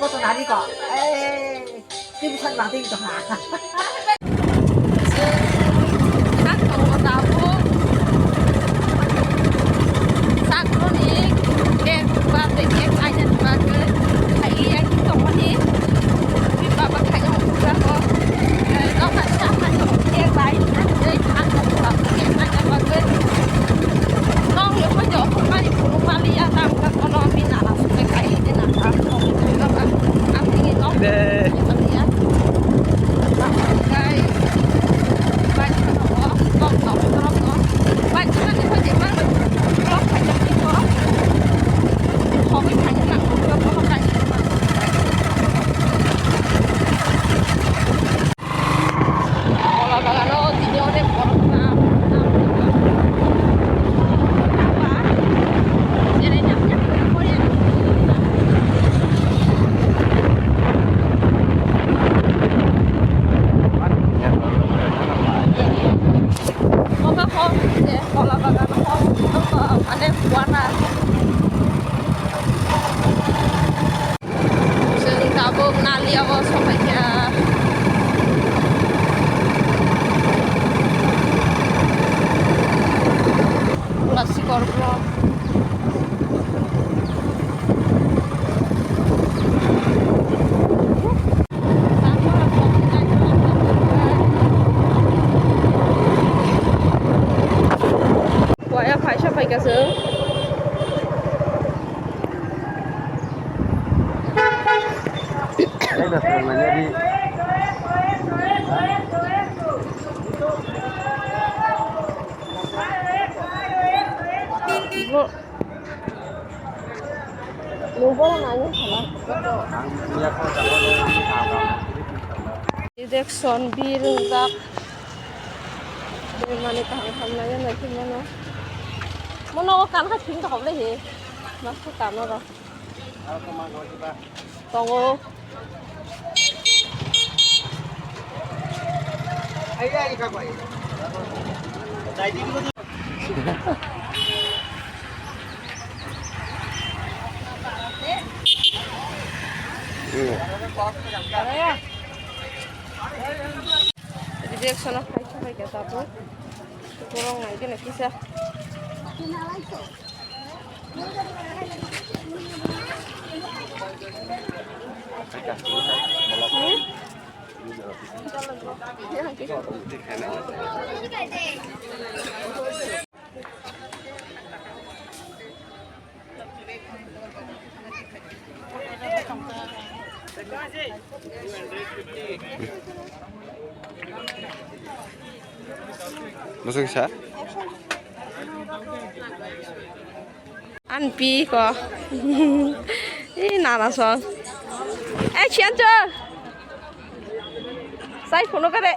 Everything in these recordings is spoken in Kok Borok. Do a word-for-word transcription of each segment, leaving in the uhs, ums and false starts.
Koto nari ko. Eh, tim san ma ding to ha. Chwng sak tongo tabuk. Sakroni cake ba tei cake kainani bagwi. Hai yang tongmani. Baba khayo jago. Nokha sakha cake bai. Tei ang cake kainani bagwi. Nong yo ko jo ko mani phuru mali ya tam ka kono bina. Kola bagano tini onek borok na. Omo hor je kola bagano hor mane kuana. Chwng tabuk Naliao sopaikha. Plastic korbro. Waya phaisa phaikha chwng. Bo, nung bono nangwi sana. Election bir wngjak. Mani kaham hamnai ya nai khe mano. Mono o kan ha thwng tong le he. Mas ko kan oro. Tongo. Rejection of khai khai ka tabu. Borok nai gana kisa. Bwswk sa? An pi ko. Ih, nana song. Eh, chian cho. Sai phone kare.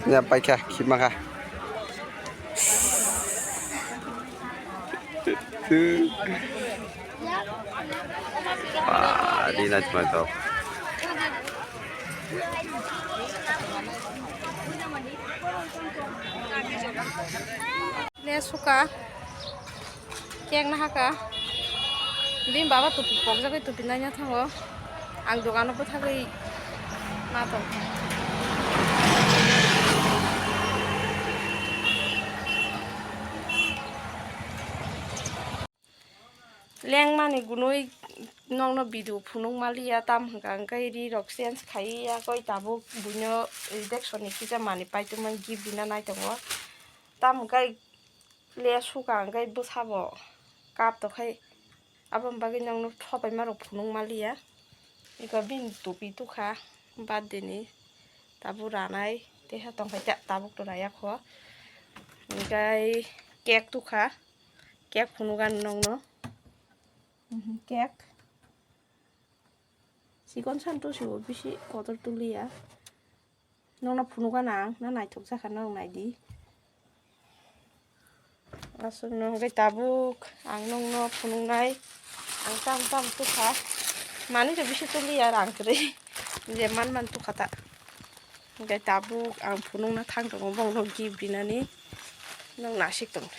Ya, paikha, khibma kha. Ah, di na chuma to. Le suka. Kek nahaka. Bini baba tupi pokjagwi tupi naina thango. Ang dogano bwthagwi ma tong. Lengmani gunui nokno video phunuk maliya, tam hwnkha hwnkhe ri rok change khaiya koi tabuk buino election ni kisa manwi paitwmani gift rina naitongo. Tam hwnkhe le suka hwnkhe bwsabo kap tokhai, aboni bagwi nokno thopaima rok phunuk maliya. Eko bini tupi tukha birthday ni, tabuk ranai teha tongkha, tabuk to raya kho. Hwnkhe cake tukha, cake phunuk ani nokno. Mhm, cake. Sikon san to sibo bisi kotor tuliya. Nokno phunukgana ang, na naithok jakha norok naidi. Aswkno hwnkhe tabuk ang nokno phunuknai. Ang tam tam tukha. Manwi rok bisi tuliya rang kwrwi. Je man man tukha ta. Hingke tabuk ang phunukna thang tongo, bongno gift rinani. Nwng nasik tong.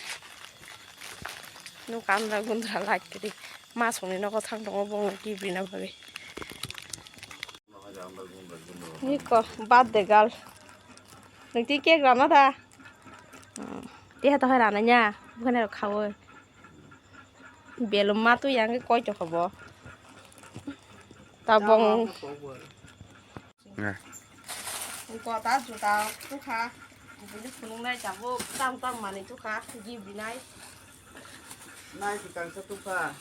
Nwng kandra gundra like kiri. Masongni nogo thang tongo, bongno gift rina bagwi. Niko birthday girl. Nwng twi cake rana da? Hmm. Teha tokhai rana nya. Bukhane rok khawi. Belum ma twi yang koi tokha bo. Tabong. Nga. Kota juta tukha. Bini phunuknai tabuk tang tang manwi tukha. Gift rinai. Nai si kangsa tukha.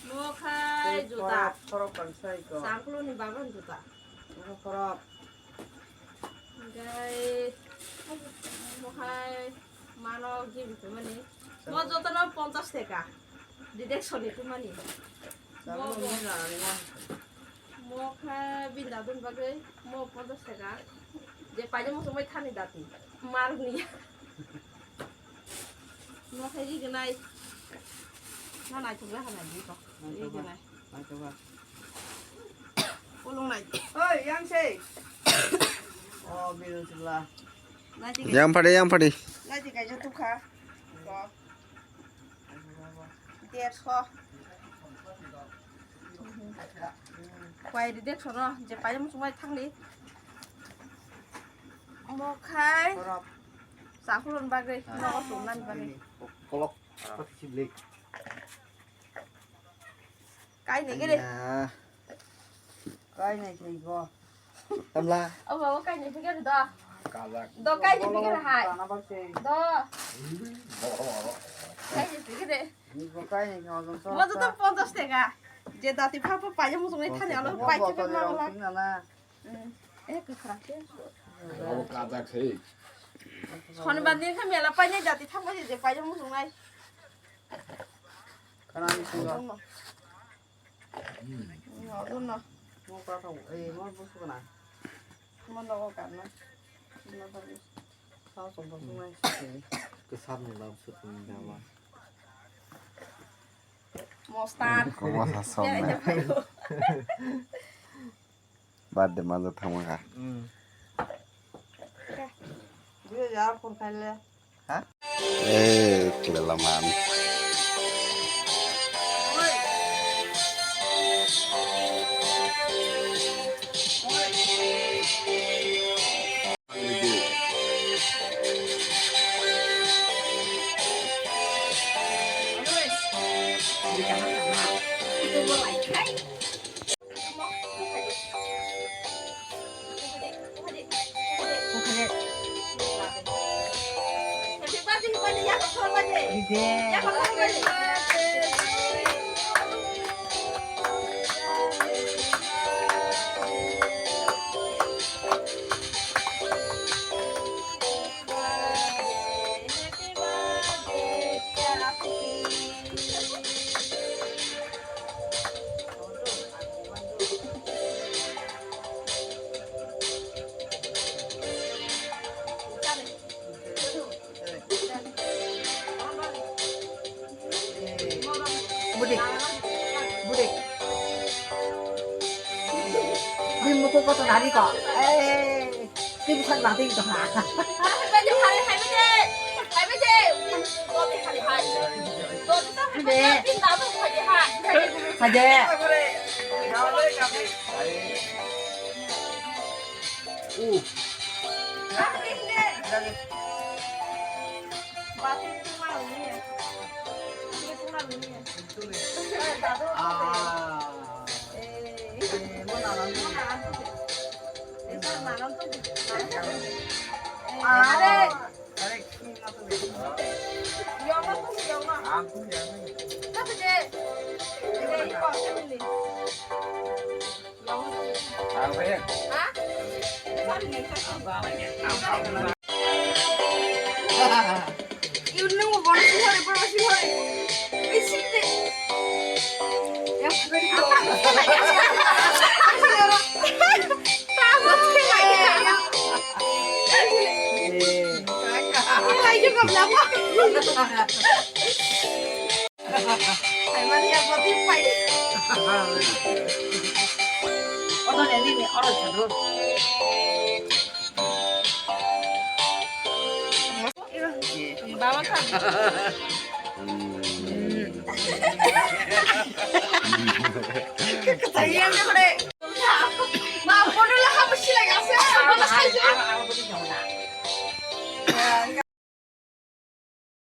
Mo khai juta. Khorok, khorok kangsa iko. Sangkulu ni bagan juta. Mo khorok. Gai. Mo khai. Mano gift tumani. Mo jotono ponchash teka. Deduction ni tumani. Mo, mo. Mo kha bini dadun bagwi mo ponchash teka. Je paida muchung bai thani dati. Mar ni. Mo kha ri gnai. Na nai thok la ha nai di ko. Ri gnai. Ulung nai. Oi, yang sei. Oh, bil sila. Nai di. Yang pade, yang pade. Nai di kai jatu kha. Ko. Derso. Kwai ri derso no, je paida muchung bai thangli. Mo khai. Khorok. Sakhulon bagwi, nogo sumnani bagwi. Kolok. Pati siblik. Kai ni gede. Anya. Kai ni sini ko. Tamla. Oh, bawa kai ni pikir do. Kajak. Do kai ni pikir hai. Kana bakse. Do. Kai ni pikir de. Ni ko kai ni ko jong so. Mo to ponchash teka. Je dati pha pha paida muchung ni thani alo pai ke ma la. Sing na na. Hmm. Eh, kwkhwrang se. Abo kajak se. Sonibar din khe mela painai jati thangbai se je paida muchungnai. Kana ni singo. Hmm. Mo ka thang, eh, mo busu kana. Mo nogo kana. Mo nogo. Sao song song nai. Kwsam ni lam sut ni dama. Mostan. Ko mo sa som na. Birthday manjak thangma kha. Hmm. Dui hajar phone khaile. Ha? Eh, klela man. Budik. Budik. Bimbo ko koto nari ko. Eh. Tei bwsang nang tei tongkha. Haide. Ah. Baba kha.